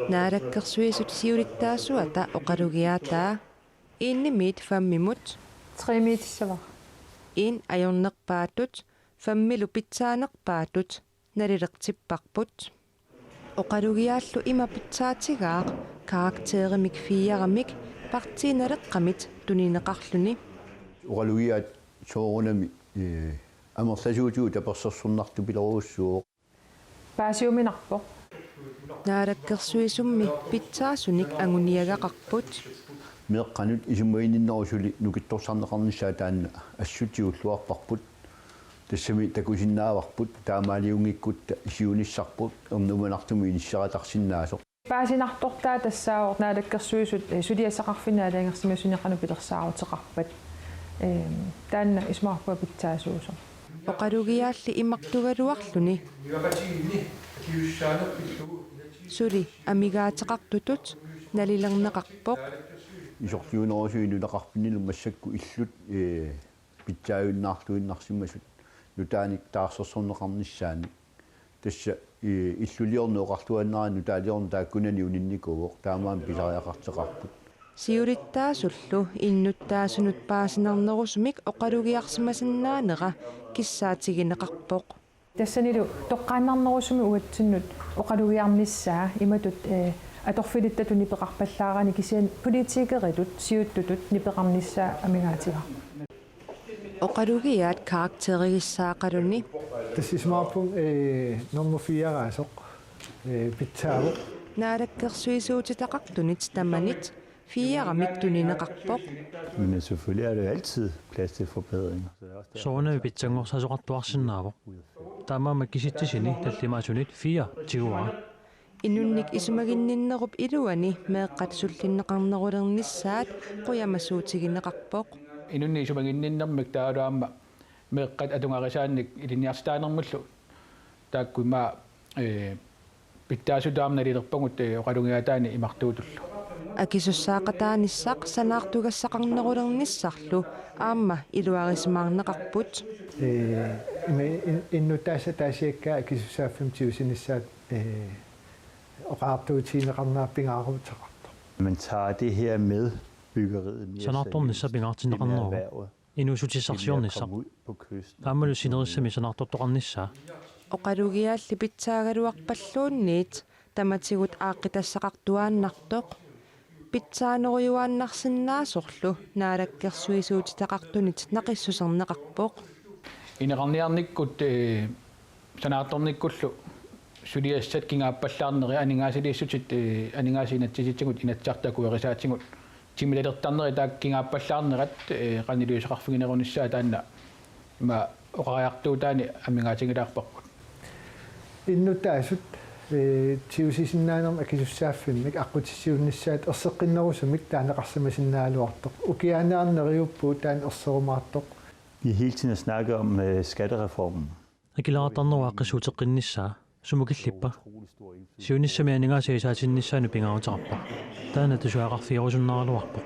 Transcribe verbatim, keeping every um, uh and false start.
Naalakkersuisut siulittaasuata oqalugiaataa. Enimiit femimut. Tremiitissavara. En ajornerpaatut, femilu pitsaanerpaatut nalilertipparput. Oqalugiaallu ima pitsaatigaaq karakterimik fiiaramik partiinaleqqamit tunineqarluni. Oqalugiaat soorunami, eh, amerlasuutigut tapersersornartupilorujussuuvoq. Paasiuminarpoq. Naalakkersuisummi pitsaasunik anguniagaqarput. Meeqqanut isumaginninnerup suli nukittorsarneqarnissaa taanna assut tigulluarparput. Tassami takusinnaavarput taamaaliunngikkutta siunissarput ernumanartumik inisseratarsinnaasoq. Paasinartortaa tassaavoq naalakkersuisut, eh, suliassaqarfinni aalajangersimasunik qanoq pilersaaruteqarpat. Ehm, taanna isumaqarpunga pitsaasuusoq. Oqalugiaalli imartugaluarluni suli amigaateqartutut nalilerneqarpoq. Isorliunerusui nunaqarfinnilu massakkut illut, eh, pitsaajunnaarluinnarsimasut nutaanik taarsersorneqarnissaannik. Tassa, eh, illuliorneq oqarluinnarani nutaaliorneq taakkunani uninnikuuvoq, taamaammat pisariaqartoqarput. Siulittaasullu innuttaasunut paasinarnerusumik oqalugiarsimasinnaanera kissaatigineqarpoq. Tassanilu toqqaannarnerusumik uatsinnut oqalugiarnissaa imatut, eh, atorfilittatut nipeqarpallaarani kisianni politikeritut siuttutut nipeqarnissaa amigaatigaarput. Oqalugiaat karakterigissaaqaluni. Tassa isumaqarpunga, eh, nummer fire-raasoq, eh, pitsaavoq. Naalakkersuisuutitaqartunit tamanit fiiaramik tunineqarpoq. Men selvfølgelig er der jo altid plads til forbedringer. Så det er også derfor, Soorunami pitsanngorsaasoqartuarsinnaavoq. Taamaammat kisitsisini tallimaasunit fire tiguara. Inunnik isumaginninnerup iluani meeqqat sullinneqarnerulernissaat qujamasuutigineqarpoq. Inunnik isumaginninnermik taavalu aamma meeqqat atugarisaannik ilinniartitaanermullu taakku ima, eh, pitsaasutut aamma nalilerpagut, eh, oqalugiaataani imartuutullu. Akisussaaqataanissaq sanaartugassaqarnerulernissarlu aamma iluarisimaarneqarput. Eh, ima in-, innuttaasut ataasiakkaat akisussaaffimmik tigusinissaat, eh, oqariartuutigineqarnera pingaaruteqartoq. Man tager det her med byggeriet mere seriøst. Sanaartornissaq pingaartinneqarneruvoq. Det med erhvervet. Inuussutissarsiornissaq. Aammalu sinerissami sanaartortoqarnissaa. Oqalugiaalli pitsaagaluarpalluunniit tamatigut aaqqitassaqartuaannartoq pitsaanerujuaannarsinnaasorlu naalakkersuisuutitaqartunit naqissuserneqarpoq. Ineqarniarnikkut, eh, sanaartornikkullu suliassat kingaappallaarneri aningaasaliissutit, eh, aningaasat inatsisitigut Inatsisartut akuerisaatigut timilertarneri taakku kingaappallaarnerat, eh, qanoq iliuuseqarfiginerunissaa taanna ima oqariartuutaani amigaatigilaarparput. Innuttaasut, eh, tigusisinnaanermik akisussaaffimmik aqqutissiuunnissaat erseqqinnerusumik taaneqarsimasinnaagaluartoq. Ukiaaniarneq neriuppugut taanna erserumaartoq. Vi hele tiden har snakket om, øh, skattereformen. Akileraartarnerup aaqqissuuteqqinnissaa, sumut killippa? Siunissami aningaasat isaatinnissaannut pingaaruteqarpoq. Taanna tusagaqarfigerusunnaaraluarpoq.